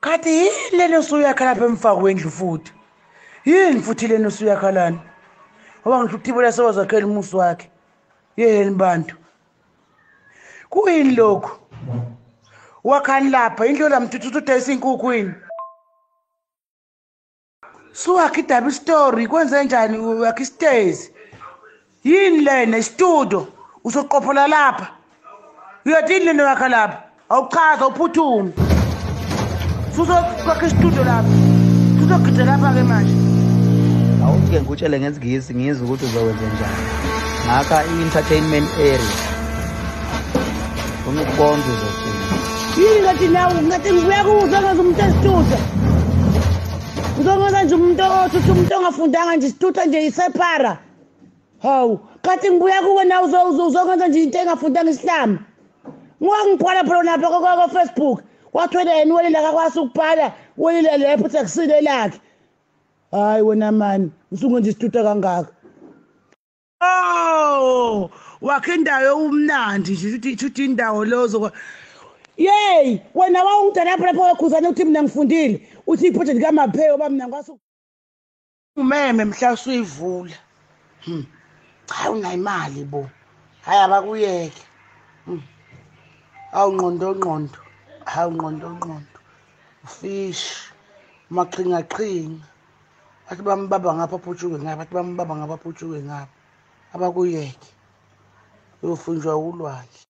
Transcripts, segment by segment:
Kathi yini lena osuyakha lapha emva kwendlu futhi? Yini futhi lena osuyakha lana? Ngoba ngisho uThibela sewazakhela umuzi wakhe. Yeni bantu. Kuyini lokhu? Wakhani lapha indlu lamthuthu udayisa inkukhu yini? Suwakha idaba story kwenze njani wakha isitezi? Yini lena istudio usoqophola lapha? Uyathini lena wakha lapha? Awuchaza uphuthume. Suzokwakha istudio lapha. Suzogida lapha ke manje. Awuthi ke ngikutshele ngesiNgisi ngizwe ukuthi uzokwenza njani. Ngakha i-entertainment area. Ufuna ukubonga uzofika. Yini ngathi nawe ngathi ngibuya kuzwa ngaze umuntu esitudio. Uzongenza nje umuntu othi umuntu ongafundanga nje isitudio nje isepara. Hawu, kathi ngibuya kuwe nawe uzongenza nje into engafundanga isihlama. Ngwangibhala phela lapha kwa Facebook. Wathwele yena welile akakwazi ukubhala, welile lapho uthi akusile lakhe. Hayi wena mani, usungenza isitudio kangaka. Oh, wakhe indawo umnandi nje uthi indawo lozo. Yey, wena wawungidala lapha lapho wakhuzana uthi mina ngifundile, uthi iproject kaMapheyo ba mina ngikwazi umeme mhla usuyivula. Cha unayo imali bo. Hayi abakuyeke. Awu ngqondo ngqondo. Hawu ngqondo ngqondo. Ufish maqhinga qhinga. Bathi bambaba ngapha phutshuke ngapha, bathi bambaba ngapha phutshuke ngapha. Abakuyeke. Uyofunjwa ulwandle.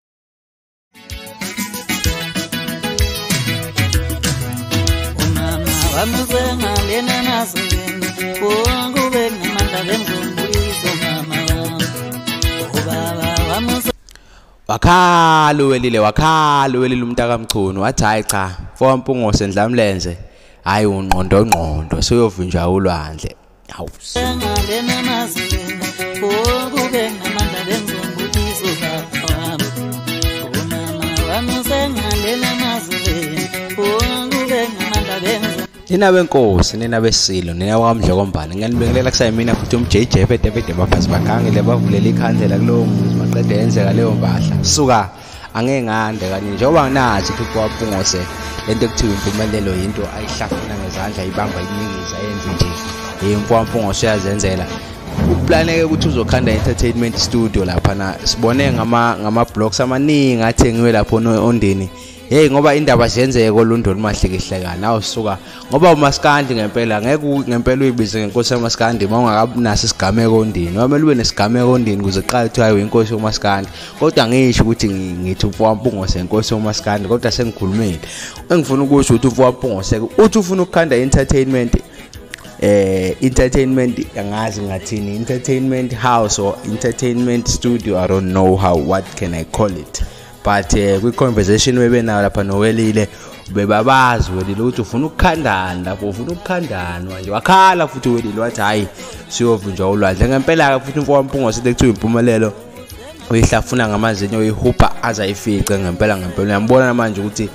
Wakhala uWelile, wakhala uWelile umntakaMchunu, wathi hayi cha, mfo Mpungose Ndlamlenze, hayi ungqondo ngqondo seyovunjwa ulwandle. Hawu. Nina benkosi, nina besilo, nina waMdlokombane, ngiyanibingelela kusayimina futhi umJJ Fede baphathi bakhangile bavulela ikhandlela kulowo muzi maqede yenzeka leyo mpahla. Suka angeke ngande kanye njengoba nginathi futhi waMpungose lento ekuthiwa impumelelo yinto ayihlafuna ngezandla ibamba inyingiza yenze nje. Imfo waMpungose uyazenzela. Uplaneke ukuthi uzokhanda entertainment studio lapha na sibone ngama blocks amaningi athengiwe lapho ondini. Hey ngoba indaba ziyenzeka koLundo limahlekehlekana awusuka ngoba umaskandi ngempela ngeke ngempela uyibize ngenkosi yamaskandi uma ungakabunaso isigameko ondini wamele ube nesigameko ondini ukuze qala kuthiwa hayi inkosi yomaskandi. Kodwa ngisho ukuthi ngithi umfo waMpungose inkosi yomaskandi kodwa sengikhulumile engifuna ukusho ukuthi umfo waMpungose uthi ufuna ukukhanda entertainment entertainment angazi ngathini entertainment house or entertainment studio, I don't know how, what can I call it, but kwi conversation webenayo lapha noWelile bebabazi Welile ukuthi ufuna ukukhandana lapho ufuna ukukhandana nje. Wakhala futhi uWelile wathi hayi siyovunjwa ulwandle ngempela ke futhi umfo waMpungose ekuthiwa impumelelo uyihlafuna ngamazinyo uyihupa aze ayifice ngempela ngempela. Uyambona manje ukuthi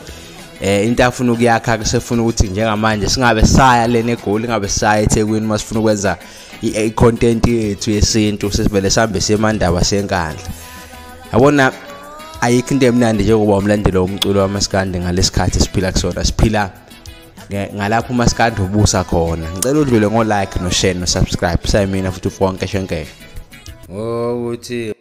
into afuna ukuyakha kusefuna ukuthi njengamanje singabe saya lena eGoli ngabe saya eThekwini masifuna ukwenza i-content yethu yesintu sesivele sihambe siye eMandaba seNkandla. Yabona ayikho into emnandi njengoba umlandeli womculo wamaskandi ngalesikhathi siphila kusona, siphila ngalapho umaskandi ubusa khona. Ngicela udlule ngo like no share no subscribe. Sayimina futhi ufonke shenkeshe ukuthi